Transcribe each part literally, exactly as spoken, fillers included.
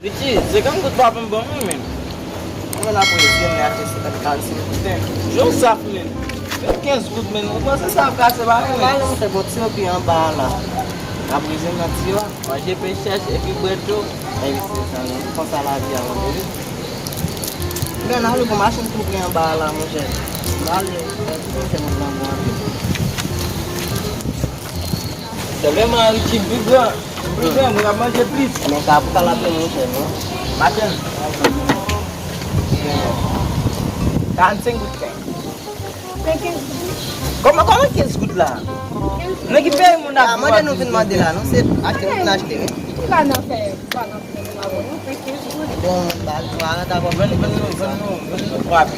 Richie, senkant goud pa pou m ban mwen menm. Mwen la pou yo di m achte sou karannsenk goud. Jan w saf menm. Menm kenz goud menm. Ou panse sa ap kase bagay menm? Mwen se bon ti yo pi anba a la. Ap brize m nan ti yo a. Manje pen chèch epi bwè dlo. Epi se sa menm. Konsa lavi a mande wi. Men nan wi pou machin tou pi anba a la monchè. Mwen ale, monchè mwen nan bon anpil. Sèlman Richie m pi gran. M pi gran, mwen ap manje plis. Men sa pou kalap yo monchè non. Machann. Karannsenk goud fè. Fè kenz goud. Kòman, kòman kenz goud la? Nan ki peyi moun ap viv? Mande nou vin mande la non, se achte nou vin achte wi. Ki pa nan fè, pa nan fè nou avè nou, fè kenz goud. Bon, baz, nou a dakò. Vann, vann nou, vann nou, vann nou twa pi.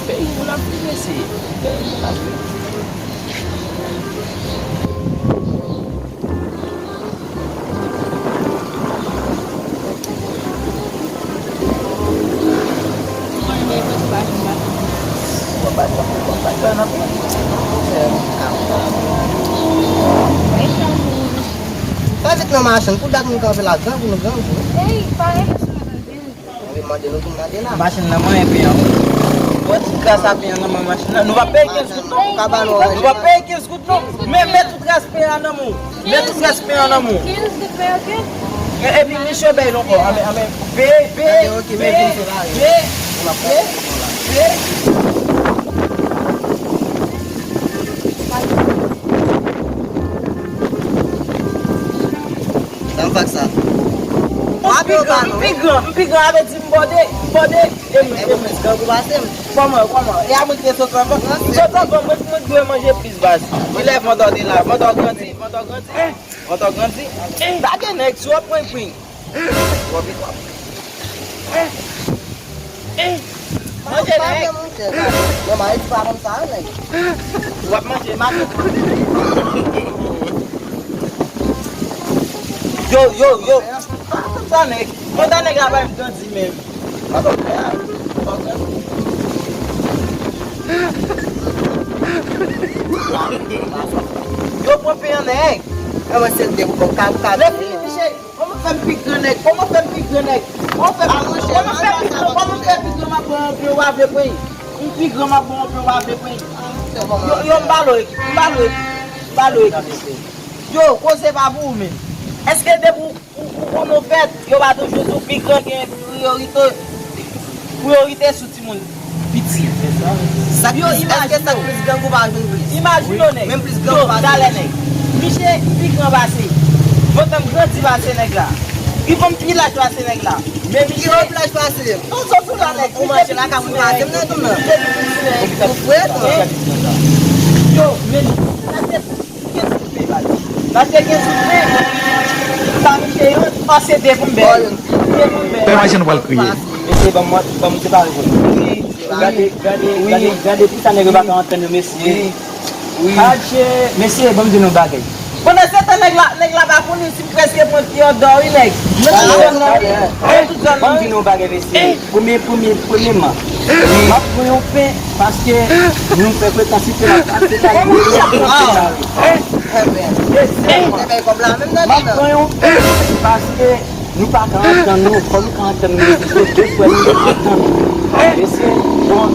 Peyi moun ap viv mesye. Peyi moun ap viv. Sa vit nan machann, pou dat nou kanpe la, grangou nou grangou. Ey, pa rele sou mwen. Mwen mande nou vin mande la. Machann nan manyen pen an. Bon, ti kras a pen an nan men machann nan. Nou pa peye kenz goud non. Nou pa peye kenz goud non. Men, men tout kras pen an nan men w. Men tout rès pen an nan men w. Kenz de pen, ok? E, epi misye bay l ankò. Anben, anben. Pe, pe, pe, pe, pe, pe. Sa m fè ak sa? M pi gran, m pi gran, m pi gran, avè di m bòde, m bòde. E mwen, e mwen. Kòman, kòman? E a mwen ki te sot anvan. M sot anvan, mwen, mwen dwe manje plis baz. Kilè mòdò te la? Mòdò grandi, mòdò grandi. Mòdò grandi. Lage nèg, si w ap pran pwen. W ap, w ap. Manje nèg. Non, Mayi pa konn sa, nèg. W ap manje maten. Yo, yo, yo. Pa konn sa, nèg. Konn sa nèg la bay m grandi menm. Yo pran pen an nèg. Kòman se de pou kòb ka, ka. Lè fini, miche, kòman fè m pi gran nèg? Kòman fè m pi gran nèg? Kòman fè m pi gran? Kòman fè pi gran? Kòman fè pi gran? M ap pran yon pen, w ap vle pran. M pi gran, m ap pran yon pen, w ap vle pran. Yo, yo, m ba lo ekip, m ba lo ekip, m ba lo ekip. Yo, koze pa pou ou menm. Èske depi ou Ou, ou konnen fèt, yo pa toujou di w pi gran gen priyorite, priyorite sou timoun piti. Yo, imajine w. Èske sa k plis grangou pa jwenn plis? Imajine w, nèg. Menm plis grangou pase. Yo, talè, nèg. Miche pi gran pase. Vantan m grandi pase nèg la. Li fè m pi laj pase nèg la. Men miche pi laj pase. Ou sot sou la, nèg. Ou mache la ka moun pase m nan tou nan. Ou fre tou. Yo, men sa se Kenz goud pen, baz. N achte kenz goud pen. Sa miche yo, panse de pou m bèl. De pou m bèl. Pè Majan pral kriye. Mesye, ban mwen, ban mwen separe pou nou. Gade, gade, gade, gade kisa nèg yo pa ka antann yo, mesye. Adje, mesye, ban m di nou bagay. Pandan se tan nèg la, nèg la pa konnen si m prèske pran ti odò, wi, nèg. Nan tout zòn nan, wi. Nan tout zòn nan, wi. Ban m di nou bagay, mesye. Premye, premye, premyeman, m ap pran yon pen paske nou frekante site la, site la. Dezyèmman, m ap pran yon pen paske nou pa ka antann nou. Fò nou ka antann nou. Se de frè nou antann nou. Mesye, bon,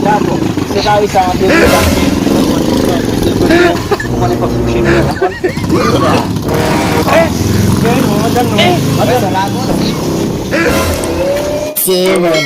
dakò. Separe sa antre nou paske nou konnen fòk nou kouche nou. Antann nou. Antann nou. Antann nou. Mesye, men.